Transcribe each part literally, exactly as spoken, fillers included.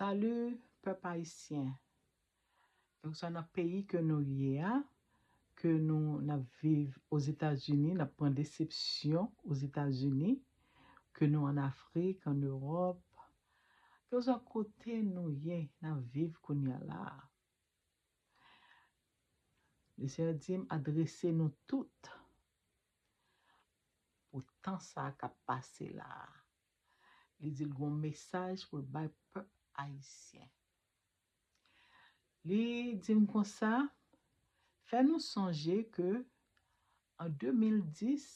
Salut, pèp ayisyen. Kèlkeswa nan peyi ke nou ye a, ke nou n ap viv Ozetazini, n ap pran desepsyon Ozetazini, ke nou ann Afrik, ann Ewòp, kèlkeswa kote nou ye, n ap viv kounye a la a. Lesenyè di m adrese nou tout pou tan sa a k ap pase la a. Li di l gen yon mesaj pou l bay pèp ayisyen. Li di m konsa, fè nou sonje ke an de mil dis,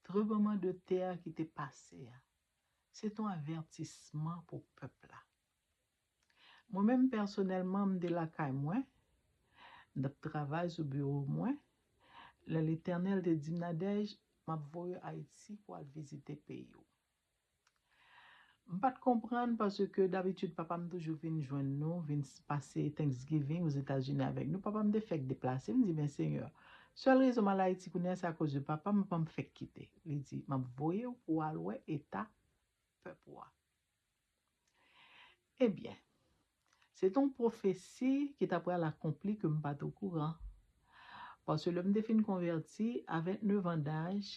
tranblemanntè ki te pase a, se t yon avètisman pou pèp la. Mwen menm pèsonèlman, m te lakay mwen, m t ap travay sou biwo mwen, lè Letènèl te di m, Nadège, m ap voye w Ayiti pou w al vizite peyi w. M pa t konprann paske dabitid papa m toujou vin jwenn nou, vin s- pase Thanksgiving Ozetazini avèk nou. Papa m te fèk deplase, m di, men Senyè, sèl rezon m al Ayiti kounye a se akoz de papa m, papa m fèk kite. Li di, m ap voye w pou w al wè eta pèp ou a. Ebyen, se t yon pwofesi ki ta pral akonpli ke m pa t okouran. Paske lè m te fin konvèti, a vennnev an daj,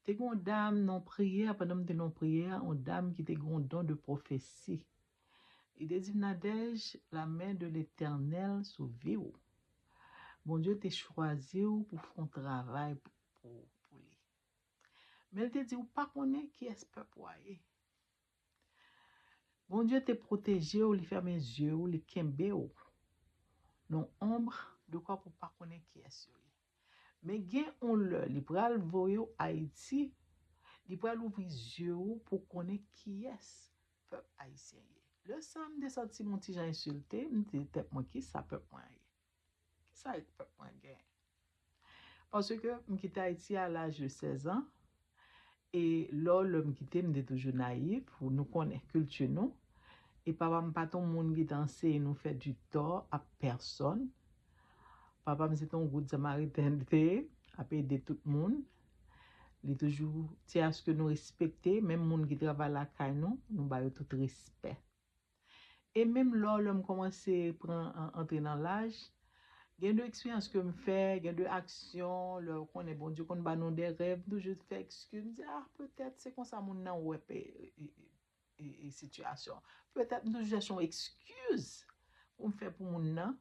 te gen yon dam nan yon priyè, pandan m te nan yon priyè, yon dam ki te gen yon don de pwofesi. Li te di m, Nadège, la men de Letènèl sou vi w. Bondye te chwazi w pou fè yon travay pou, pou, pou li. Men l te di, ou pa konnen kiyès pèp ou a ye. Bondye te pwoteje w, li fèmen zye w, li kenbe w nan onb de kò pou w pa konnen kiyès yo ye. Men gen yon lè, li pral voye w Ayiti, li pral ouvri zye w pou w konnen kiyès pèp ayisyen ye. Lè sa a, m te santi m yon ti jan ensilte, m di tèt mwen, kisa pèp mwen an ye? Kisa pèp mwen genyen? Paske m kite Ayiti a laj de sèz an, e lò, lè m kite, m te toujou nayif, nou konnen kilti nou. E papa m pa t yon moun ki te anseye nou fè du tort à personne. Papa m se te yon good samariten li te ye, ap ede tout moun. Li toujou tye aske nou respekte, menm moun ki travay lakay nou, nou ba yo tout respè. E menm lò, lè m kòmanse pran an- antre nan laj, gen de eksperyans ke m fè, gen de aksyon, lè w konnen Bondye konn ba nou de rèv, m toujou fè ekskiz, m di, ah, petèt se konsa moun nan wè pe- e- e- e- e sitiyasyon. Petèt m toujou chèche yon ekskiz pou m fè pou moun nan,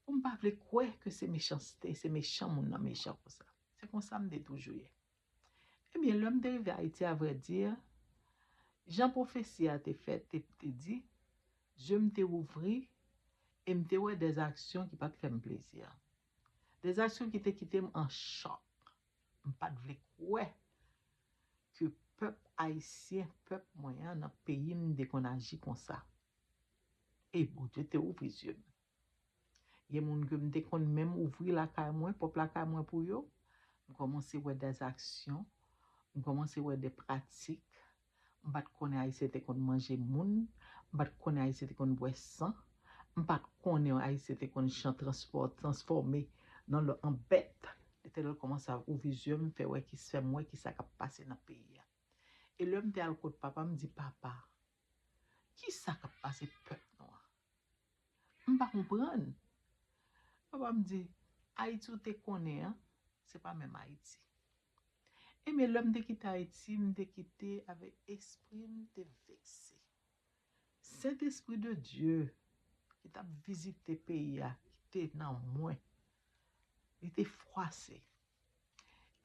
pou m pa vle kwè ke se mechanste, se mechan moun nan mechan konsa. Se konsa m te toujou ye. Ebyen, lè m te rive Ayiti, a vrè di, jan pwofesi a te fèt, te, te di, zye m te ouvri e m te wè de aksyon ki pa t fè m plezi. De aksyon ki te kite m an chòk. M pa t vle kwè ke pèp ayisyen, pèp mwen an, nan peyi m, te konn aji konsa. E Bondye te ouvri zye m. Gen moun ke m te konn menm ouvri lakay mwen, pwòp lakay mwen pou yo. M kòmanse wè de aksyon, m kòmanse wè de pratik. M pa t konnen Ayisyen te konn manje moun, m pa t konnen Ayisyen te konn bwè san, m pa t konnen Ayisyen te konn chan transpò, transfòme nan lò an bèt. Letènèl kòmanse ap ouvri zye m, fè wè ki, fè m wè ki sa k ap pase nan peyi a. E lè m te al kot papa, m di, papa, ki sa k ap pase pèp nou an? M pa konprann. Papa m di, Ayiti ou te konnen an, se pa menm Ayiti. Ebyen, lè m te kite Ayiti, m te kite avèk espri m te vekse. Sentespri de Dye ki t ap vizite peyi a, ki te nan mwen, li te fwase.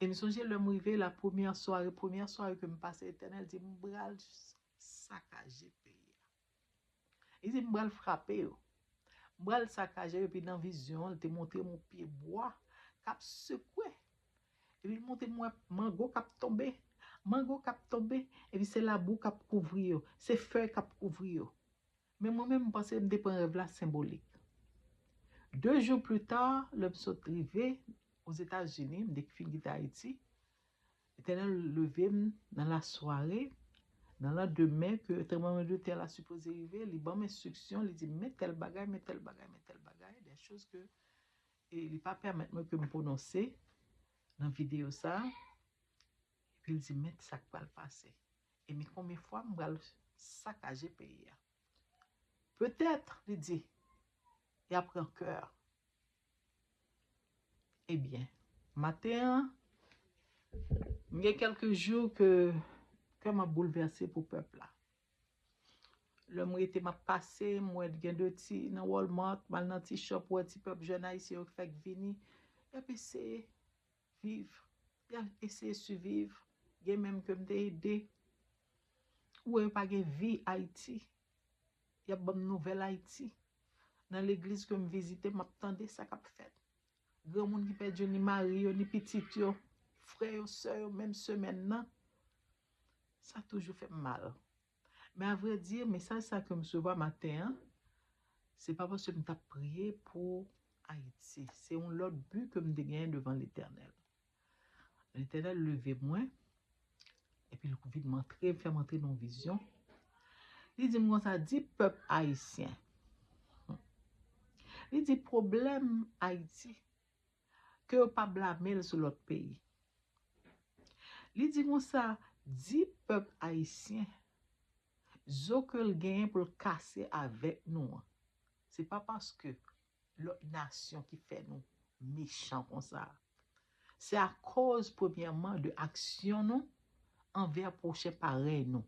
E m sonje lè m rive la premyè sware, premyè sware ke m pase, Letènèl di m pral sakaje peyi a. Li di m pral frape yo. M pral sakaje yo, epi nan vizyon an, li te montre m yon pye bwa k ap sekwe. Epi li montre m wè mango k ap tonbe. Mango k ap tonbe, epi se labou k ap kouvri yo, se fèy k ap kouvri yo. Men mwen menm, m panse m te pran rèv la senbolik. De jou pli ta, lè m sot rive Ozetazini, m te fin kite Ayiti, Letènèl leve m nan lasware, nan landemen ke tranblemanntè la sipoze rive, li ban m enstriksyon, li di m, men tèl bagay, men tèl bagay, men tèl bagay, de choz ke, e li pa pèmèt mwen ke m pwononse nan videyo sa a. Epi l di, men sa k pral pase. E men konbyen fwa m pral sakaje peyi a. Petèt, li di, y a pran kè. Ebyen, maten an, m gen kèlke jou ke kè m ap boulvèse pou pèp la. Lè m rete, m ap pase, m wè gen de ti nan Walmart, m al nan ti shop, wè ti pèp jèn ayisyen yo fèk vini, y ap eseye viv, y ap eseye siviv, gen menm ke m te ede. Ou wè yo pa gen vi Ayiti. Y ap ban m nouvèl Ayiti. Nan legliz ke m vizite, m ap tande sa k ap fèt. Granmoun ki pèdi ni mari yo, ni pitit yo, frè yo, sè yo, menm semèn nan. Sa toujou fè m mal. Men avrèdi, mesaj sa ke m resevwa maten an, se pa paske m t ap priye pou Ayiti. Se yon lòt bi ke m te genyen devan Letènèl. Letènèl leve mwen, epi l vin m antre, fè m antre nan yon vizyon. Li di m konsa, di pèp ayisyen. Li di pwoblèm Ayiti, ke yo pa blame l sou lòt peyi. Li di konsa, di pèp ayisyen, zo ke l genyen pou l kase avèk nou an, se pa paske lòt nasyon ki fè nou mechan konsa. Se akoz, premyèman, de aksyon nou anvè pwochen parèy nou.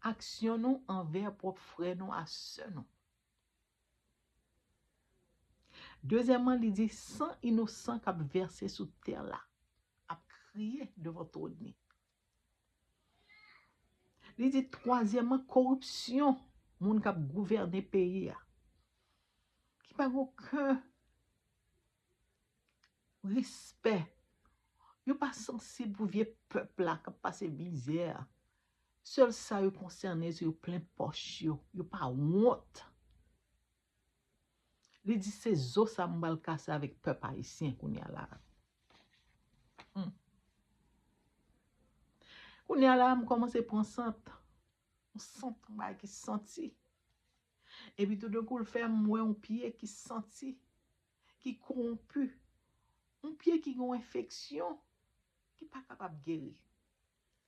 Aksyon nou anvè pwòp frè nou a sè nou. Dezyèmman, li di san inosan k ap vèse sou tè la, ap kriye devan twòn li. Li di twazyèmman, koripsyon moun k ap gouvène peyi a, ki pa gen okenn respè. Yo pa sansib pou vye pèp la k ap pase mizè a. Sèl sa yo konsène, se yo plen pòch yo. Yo pa wont. Li di se zo sa m pral kase avèk pèp ayisyen kounye a la. Hmm. Kounye a la, m kòmanse pran sant. Yon sant, yon bagay ki santi. Epi toudenkou, l fè m wè yon pye ki santi, ki kowonpi. Yon pye ki gen yon enfeksyon, ki pa kapab geri.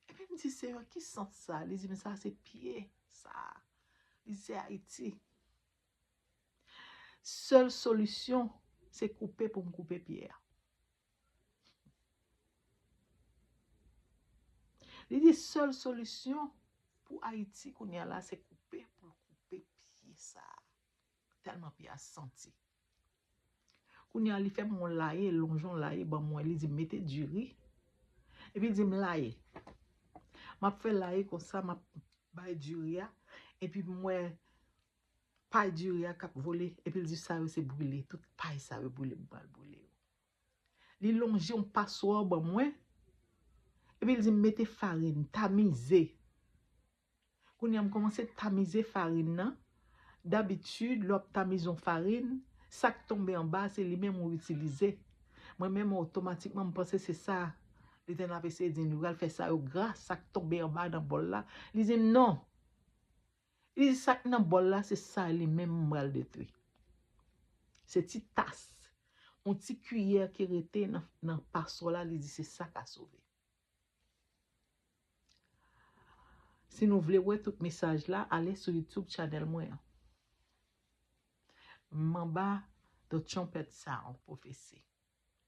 Epi m di, Seyè, ki sant sa? Li di m, sa se pye sa. Li di, se Ayiti. Sèl solisyon, se koupe pou m koupe pye a. Li di sèl solisyon pou Ayiti kounye a la, se koupe pou l koupe pye sa. Tèlman pye a santi. Kounye a, li fè m yon laye, lonje yon laye ban mwen, li di m mete diri. Epi li di m laye. M ap fè laye konsa, m ap bay diri a. Epi m wè pay diri a k ap vole. Epi li di sa yo se brile. Tout pay sa yo brile, m pral brile yo. Li lonje yon paswa ban mwen. Epi li di m mete farin, tamize. Kounye a m kòmanse tamize farin nan. Dabitid, lè w ap tamize yon farin, sa k tonbe anba, se li menm ou itilize. Mwen menm, otomatikman, m panse se sa Letènèl ap eseye di m, li pral fè sa yo gra, sa k tonbe anba nan bòl la. Li di m, non. Li di, sa k nan bòl la, se sa li menm m pral detwi. Se ti tas, yon ti kiyè ki rete nan, nan paswa la, li di, se sa k a sove. Si nou vle wè tout mesaj la, ale sou YouTube channel mwen an. M anba The Trumpet Sound Prophecy.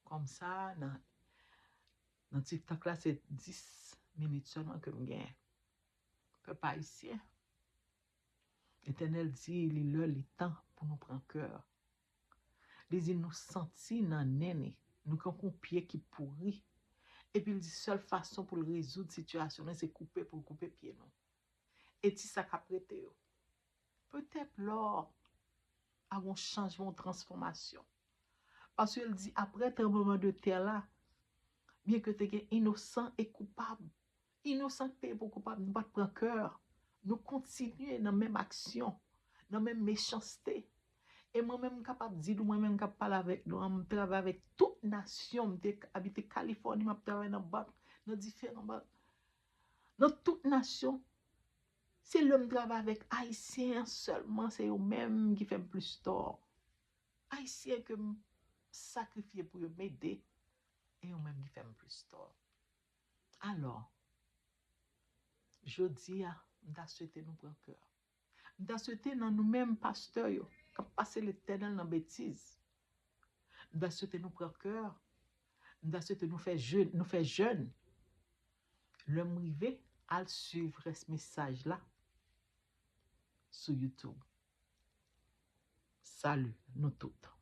Kòmsa, nan, nan TikTok la, se dis minit sèlman ke m genyen. Pèp ayisyen, Letènèl di li lè, li tan pou nou pran kè. Li di nou santi nan nen ni, nou tankou pye ki pouri. Epi l di sèl fason pou l rezoud sitiyasyon nou, se koupe pou l koupe pye nou. E ti sa k ap rete yo. Petèt lè a gon chanjman, yon transfòmasyon. Paske l di apre tranbleman de tè la, byen ke te gen inosan e koupab, inosan k peye pou koupab, nou pa t pran kè. Nou kontinye nan menm aksyon, nan menm mechanste. E mwen menm, m kapab di nou, mwen menm k ap pale avèk nou an, m travay avèk tout nasyon, m te abite Kalifòni, m ap travay nan bank, nan diferan bank. Nan tout nasyon, se lè m travay avèk Ayisyen an sèlman, se yo menm ki fè m plis tò. Ayisyen ke m sakrifye pou yo, m ede, e yo menm ki fè m plis tò. Alò, jodi a, m ta swete nou pran kè. M ta swete nan nou menm pastè yo k ap pase Letènèl nan betiz, m ta swete nou pran kè, m ta swete nou fè jèn, nou fè jèn. Lè m rive, al swiv rès mesaj la sou YouTube. Salut nou tout.